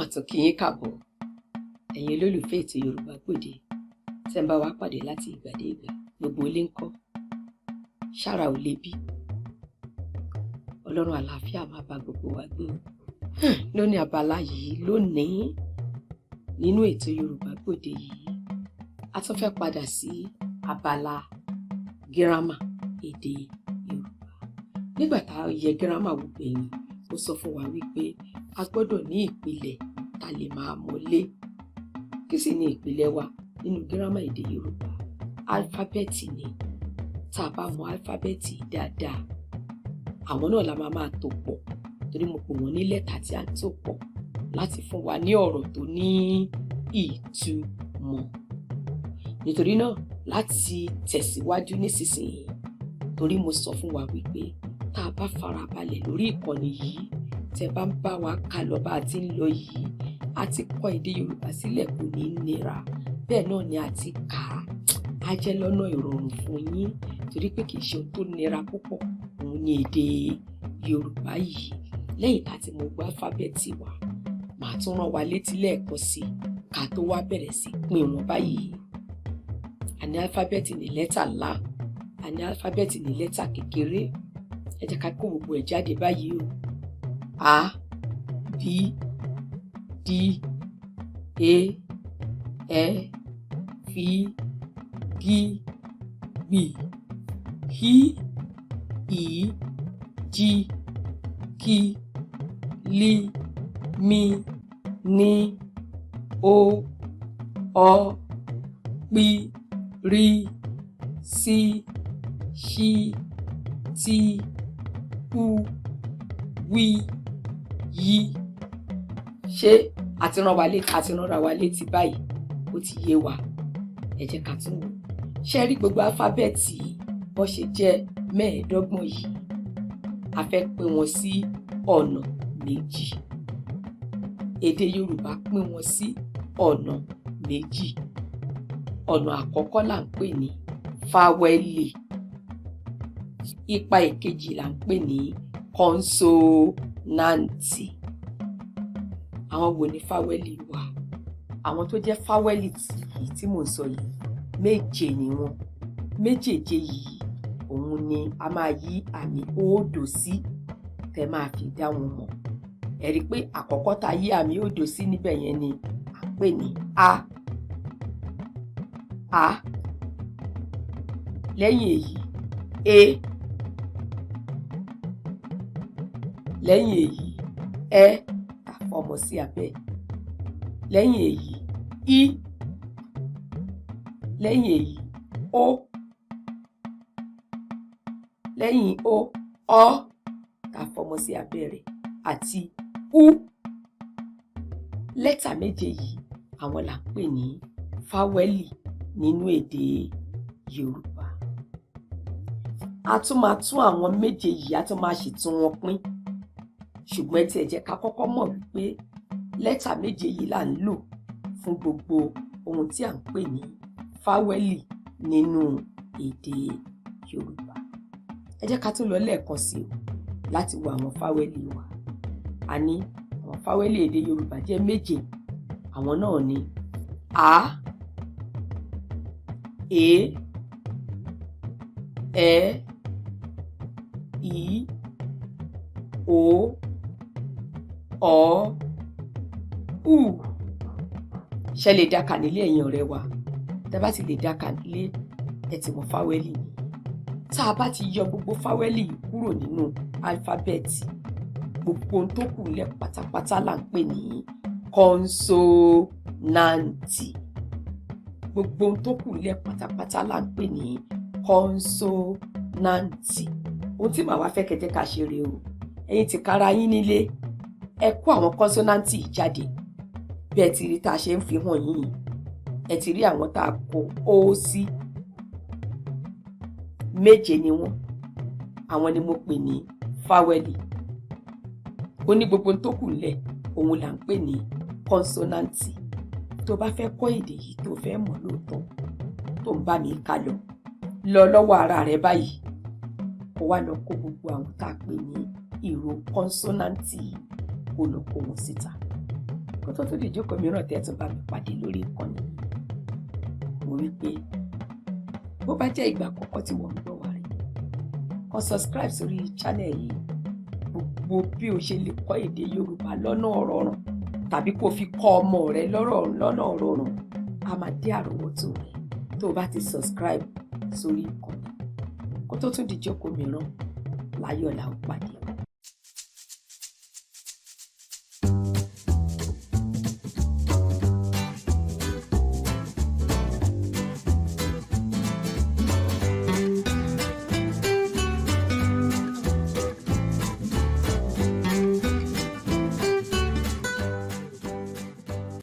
Mà tún kí yín káàbọ̀, ẹ̀yin olólùfẹ́ ètò Yorùbá Gbòde tẹ́ ń bá wa pàdé láti ìgbà dé ìgbà. Gbogbo ilé ń kọ́, ṣára ò le bí? Ọlọ́run àlàáfíà máa bá gbogbo wa gbé o. Lónìí, abala yìí lónìí nínú ètò Yorùbá Gbòde yìí, a tún fẹ́ padà sí abala gírámà èdè Yorùbá. Nígbà tá a yẹ gírámà wò gbẹ̀yìn, ó sọ fún wa wípé a gbọ́dọ̀ ní ìpìlẹ̀ tá a lè máa mọ́lé. Kí sì ni ìpìlẹ̀ wa nínú gírámà èdè Yorùbá? Álífábẹ́ẹ̀tì ni. Tá a bá mọ álífábẹ́ẹ̀tì dáadáa, àwọn náà la máa máa tò pọ̀, torí mo pè wọ́n ní lẹ́tà tí a ń tò pọ̀ láti fún wa ní ọ̀rọ̀ tó ní ìtumọ̀. Nítorí náà, láti tẹ̀síwájú nísinsìnyí, torí mo sọ fún wa wípé tá a bá farabalẹ̀ lórí ìkànnì yìí, tẹ́ bá ń bá wa ká lọ bá a ti ń lọ yìí, a ti kọ́ èdè Yorùbá sílẹ̀, kò ní nira. Bẹ́ẹ̀ náà ni a ti kà á, á jẹ́ lọ́nà ìrọ̀rùn fún yín, torí pé kì í ṣe ohun tó nira púpọ̀ òun ni èdè Yorùbá yìí. Lẹ́yìn tá a ti mọ gbọ́ álífábẹ́ẹ̀tì wa, màá tún rán wa létí lẹ́ẹ̀kan sí ká tó wá bẹ̀rẹ̀ sí pín wọn báyìí. A ní álífábẹ́ẹ̀tì ní lẹ́tà ńlá, a ní álífábẹ́ẹ̀tì ní lẹ́tà kékeré. Ẹ jẹ́ ká kó gbogbo ẹ̀ jáde báyìí o. A, B, D, E, F, G, B, H, I, J, K, L, M, N, O, Ọ, P, R, S, Ṣ, T, U, W, Y. Ṣé a ti rán wa létí? A ti ránra wa létí báyìí, ó ti yé wa. Ẹ jẹ́ ká tún wò. Ṣé rí gbogbo álífábẹ́ẹ̀tì bó ṣe jẹ́ 25 yìí, a fẹ́ pín wọn sí ọ̀nà méjì. Èdè Yorùbá pín wọn sí ọ̀nà méjì. Ọ̀nà àkọ́kọ́ là ń pè ní fáwẹ́lì, ipa ìkejì là ń pè ní kọ́nsọ́náǹtì. Àwọn wo ni fáwẹ́lì wà? Àwọn tó jẹ́ fáwẹ́lì yìí tí mò ń sọ yìí, méje ni wọ́n. Méjèèje yìí, òun ni a máa yí àmì òòdò sí tẹ́ máa fi dá wọn mọ̀. Ẹ rí i pé àkọ́kọ́ tá a yí àmì òòdò sí níbẹ̀ yẹn ni à ń pè ní a, a. Lẹ́yìn èyí, e. Lẹ́yìn èyí, ẹ àfọmọ sí abẹ́. Lẹ́yìn èyí, i. Lẹ́yìn èyí, ó. Lẹ́yìn ó, ọ tá a fọmọ sí abẹ́ rẹ̀ àti u. Lẹ́tà méje yìí, àwọn là ń pè ní fáwẹ́lì nínú èdè Yorùbá. A tún máa tún àwọn méje yìí, a tún máa sì tún wọn pín, ṣùgbọ́n ẹ tiẹ̀ jẹ́ ká kọ́kọ́ mọ̀ wípé lẹ́tà méje yìí là ń lò fún gbogbo ohun tí à ń pè ní fáwẹ́lì nínú èdè Yorùbá. Ẹ jẹ́ ká tún lọ lẹ́ẹ̀kan sí o láti wo àwọn fáwẹ́lì wa. A ní àwọn fáwẹ́lì èdè Yorùbá jẹ́ méje. Àwọn náà ni a, e, ẹ, i, o, ọ, u. Ṣe lè dákà nílé, ẹ̀yin ọ̀rẹ́ wa? Tẹ́ bá ti lè dákà nílé, ẹ ti mọ̀ fáwẹ́lì ni. Tá a bá ti yọ gbogbo fáwẹ́lì yìí kúrò nínú álífábẹ́ẹ̀tì, gbogbo ohun tó kù lẹ̀ pátápátá là ń pè ní kọ́nsọ́náǹtì. Gbogbo ohun tó kù lẹ̀ pátápátá là ń pè ní kọ́nsọ́náǹtì. Ohun tí màá wá fẹ́ kẹ́ jẹ́ ká ṣe rèé o. Ẹ̀yin ti kára yín nílé, ẹ kó àwọn kọ́nsọ́náǹtì yìí jáde bí ẹ ti rí tá a ṣe ń fi hàn yín. Ẹ ti rí àwọn tá a kó ó sí, méje ni wọ́n. Àwọn ni mo pè ní fáwẹ́lì. Ó ní gbogbo tó kù lẹ̀, òun là ń pè ní kọ́nsọ́náǹtì. Tó bá fẹ́ kọ́ èdè yìí, tó fẹ́ mọ̀ lóòótọ́, tó ń bá mi ká lọ lọ lọ́wọ́ ara rẹ báyìí, kó wá lọ kó gbogbo àwọn tá a pè ní ìró kọ́nsọ́náǹtì yìí, kó lọ kó wọn síta. Kó tó tún di ìjókòó mìíràn tẹ́ tún bá mi pàdé lórí ìkànnì yìí, mo wí pé bó bá jẹ́ ìgbà àkọ́kọ́ tí wọ́n ń gbọ́ wá rí, kàn subscribe sórí channel yìí. Gbogbo bí o ṣe lè kọ́ èdè Yorùbá lọ́nà rọrùn tàbí kó fi kọ́ ọmọ rẹ lọ́rọ̀ lọ́nà rọrùn, a máa dé àrọ́wọ́tó rẹ tó o bá ti subscribe sórí ìkànnì. Kó tó tún di ìjókòó mìíràn, láyọ̀ la ó pàdé.